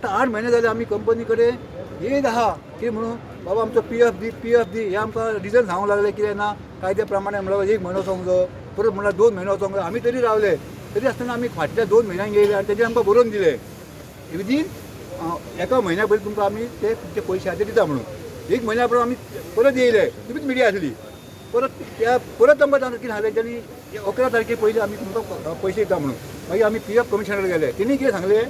आतां 8 म्हयने जाले आमी कंपनी कडेन येयत आहा की म्हणून बाबा आमचो पीएफ दी, पीएफ दी. हे आमकां रिजन सांगूंक लागले कितें ना, कायद्या प्रमाणे म्हणल्यार एक म्हयनो वचोंक जायो, परत म्हणल्यार 2 म्हयने वचोंक जाय. आमी तरी रावले. तरी आसतना आमी फाटल्या 2 म्हयन्यांक येयले आनी तेजेर आमकां बरोवन दिले, विदीन एका म्हयन्या पयलीं तुमकां आमी ते तुमचे पयशे आहा ते दिता म्हणून. एक म्हयन्या पयलीं आमी परत येयले, तुमीच मिडिया आसली. परत त्या परत आमकां तांकां कितें सांगलें तेणी, 11 तारखे पयलीं आमी तुमकां पयशे दिता म्हणून. मागीर आमी पीएफ कमिशनर गेले. तेणी कितें सांगलें,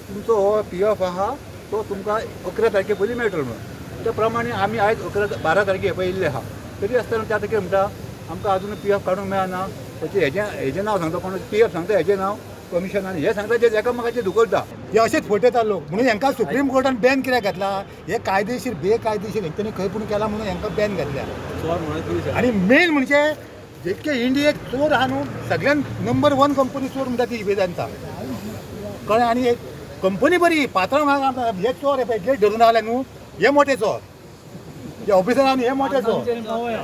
तुमचो हो पीएफ आहा तो तुमकां 11 तारखे पयलीं मेळटलो म्हणून. त्या प्रमाणे आमी आयज 11, 12 तारखे पळय येयल्ले आहा. तरी आसतना त्या कितें म्हणटा, आमकां अजून पीएफ काडूंक मेळना. ताचें हेजें नांव सांगता कोण, पीएफ सांगता हेजें नांव कमिशन आनी हे सांगता ते एकामेकाचेर धुकलता. हे अशेच फटयता लोक. म्हणून हांकां सुप्रीम कोर्टान बॅन कित्याक घातला? हे कायदेशीर बेकायदेशीर हेंच्यांनी खंय पूण केला म्हणून हांकां बॅन घातल्या. आनी मेन म्हणजे जितके इंडियेक चोर आहा न्हू, सगळ्यान नंबर वन कंपनी चोर म्हणटा ती वेदांता, कळ्ळें? आनी एक कंपनी बरी पात्रांव, हे चोर, हे पळय गेट धरून रावले न्हू, हे मोठे चोर. हे ऑफिसर आहा न्हू, हे मोठे चोर. हय,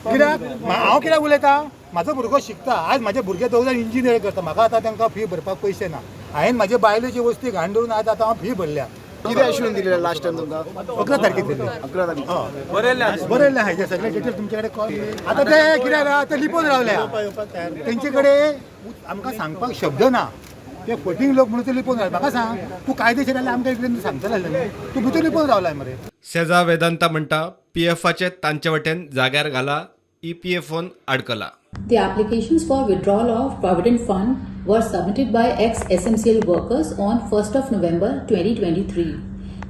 कित्याक हांव कित्याक उलयता, म्हाजो भुरगो शिकता. आज म्हाजे भुरगे दोग जाण इंजिनियर करता. म्हाका आतां तांकां फी भरपाक पयशे ना. हांवें म्हाजे बायलेची वस्ती घाण दवरून आज आतां हांव फी भरल्या. कितें आश्वासन दिलें लास्ट टायम तुमकां? 11 तारखेक दिल्ली. 11 तारखेक. हय, बरयल्लें आहा. हेजे सगळे डिटेल तुमचे कडेन कॉल. आतां ते कितें जालां, ते लिपोवन रावल्या. तेंचे कडेन आमकां सांगपाक शब्द ना. ते फटींग लोक म्हणून ते लिपोवन रावले. म्हाका सांग, तूं कायदेशीर जाल्यार आमकां इतलें सांगतलें आसलें न्हू. तूं भितर लिपोवन रावलाय मरे. सेझा वेदांता म्हणटा, पीएफाचे तांचे वटेन जाग्यार घाला, ईपीएफओन आडकला. The applications for withdrawal of Provident Fund were submitted by ex-SMCL workers on 1st of November 2023.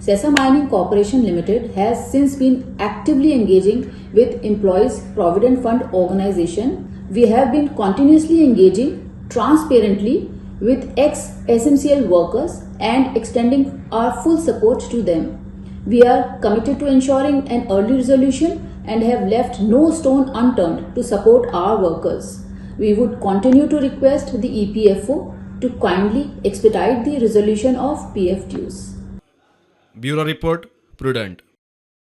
Sesa Mining Corporation Limited has since been actively engaging with Employees Provident Fund Organization. We have been continuously engaging transparently with ex-SMCL workers and extending our full support to them. We are committed to ensuring an early resolution and have left no stone unturned to support our workers. We would continue to request the E EPFO to kindly expedite the resolution of PF dues. Bureau report, Prudent.